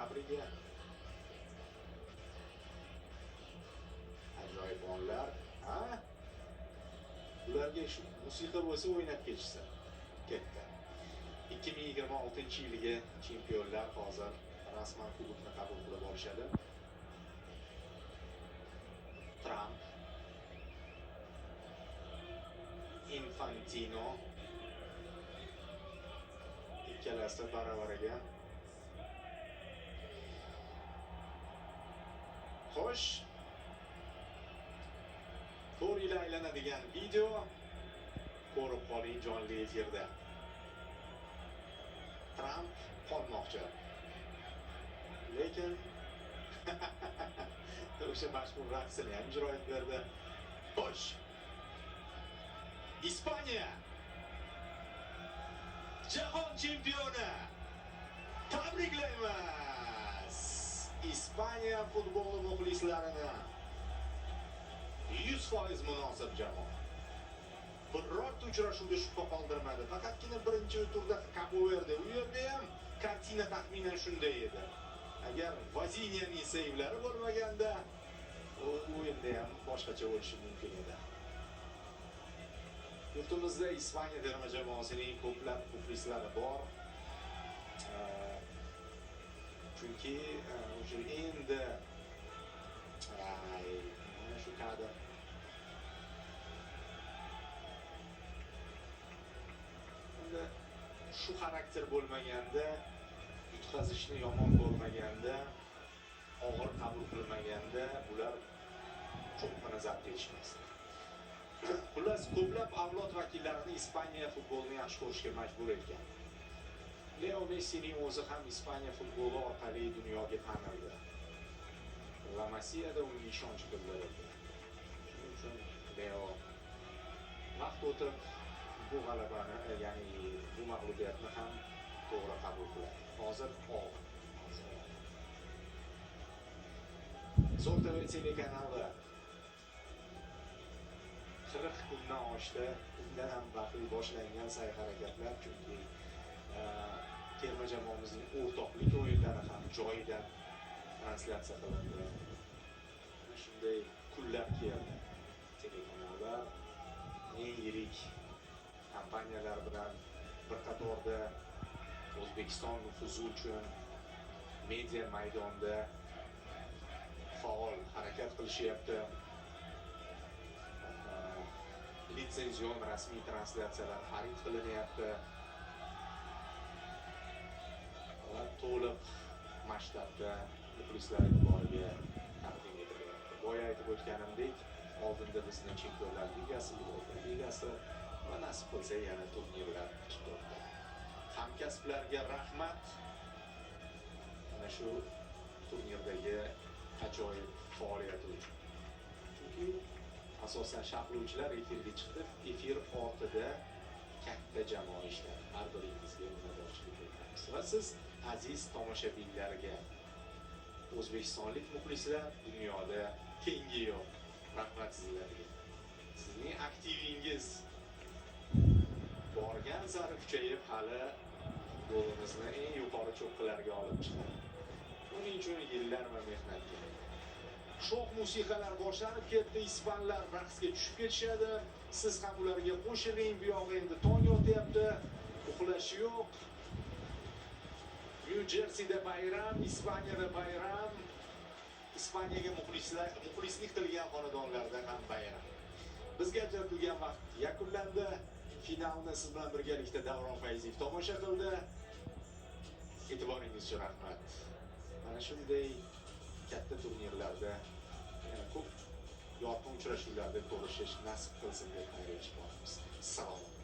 tabrigi. Ajoyib onlar. Ha? Ularga shu musiqa bo'lsa o'ynab ketishsa. Ketdi. 2026-yilgi chempionlar hozir rasman kubokni qabul qilib olishadi. Tramp, Infantino ikkalasi baravariga. Xo'sh, 4 yil aylanadigan video ko'rib qoling jonli efirda. Tramp qolmoqchi. Lekin o'sha mashhur raqsini ham ijro etib berdi. Xo'sh. Ispaniya jahon chempioni. Tabriklaymiz! Ispaniya futboli muxlislarini 100% munosib jamoa. Birorta uchrashuvda shubha qoldirmadi. Faqatgina birinchi turda Cabo Verde, u yerda ham kartina taxminan shunday edi. Agar Vaziniyaning seyvlari bo'lmaganda, u o'yinda ham boshqacha bo'lishi mumkin edi. Yurtimizda Ispaniya terma jamoasining ko'plab muxlislari bor. Chunki o'sha endi ay, mana shu kadr. Endi shu xarakter bo'lmaganda, yutqazishni yomon ko'rmaganda, og'ir qabul qilmaganda bular cho'qqini zabt etishmasdi. Xullas, ko'plab avlod vakillarini Ispaniya futbolini yaxshi ko'rishga majbur etgan. Leo Messining o'zi ham Ispaniya futboli orqali dunyoga tanildi. La Masiyada unga ishonch bildirildi. Shuning uchun Leo vaqt o'tib bu g'alabani, ya'ni bu mag'lubiyatni ham to'g'ri qabul qiladi. Hozir og'ir. Hozir og'ir. Zo'r TV telekanali 40 kundan oshdi. Undan ham baxtli boshlangan sa'y-harakatlar, chunki terma jamoamizning o'rtoqlik o'yinlari ham joyidan translyatsiya qilindi. Mana shunday kunlar keldi. Telekanallar eng yirik kompaniyalar bilan bir qatorda O'zbekiston nufuzi uchun media maydonda faol harakat qilishyapti. Litsenzion rasmiy translyatsiyalar xarid qilinyapti. Va to'liq masshtabda muxlislar e'tiboriga taqdim etilyapti. Boya aytib o'tganimdek, oldinda bizni Chempionlar Ligasi, Yevropa Ligasi va nasib qilsa yana turnirlar kutib turibdi. Hamkasblarga rahmat. Mana shu turnirdagi ajoyib faoliyati uchun. Chunki asosan sharhlovchilar efirga chiqdi. Efir ortida katta jamoa ishladi. Har biringizga minnatdorchilik bildiramiz. Va siz aziz tomoshabinlarga, o'zbekistonlik muxlislar dunyoda tengi yo'q. Rahmat sizlarga. Sizning aktivingiz borgan sari kuchayib, hali futbolimizni eng yuqori cho'qqilarga olib chiqadi. Buning uchun yillar va mehnat kerak. Sho'x musiqalar boshlanib ketdi, ispanlar raqsga tushib ketishadi. Siz ham ularga qo'shiling. Bu yog'i endi tong otyapti, uxlash yo'q. Nyu Jerseyda bayram, Ispaniyada bayram. Ispaniyaga muxlislik qilgan xonadonlarda ham bayram. Bizga ajratilgan vaqt yakunlandi. Finalni siz bilan birgalikda Davron Fayziyev tomosha qildi. E'tiboringiz uchun rahmat. Mana shunday katta turnirlarda yana ko'p yorqin uchrashuvlarda ko'rishish nasib qilsin deb xayrlashib qolamiz. Salomat.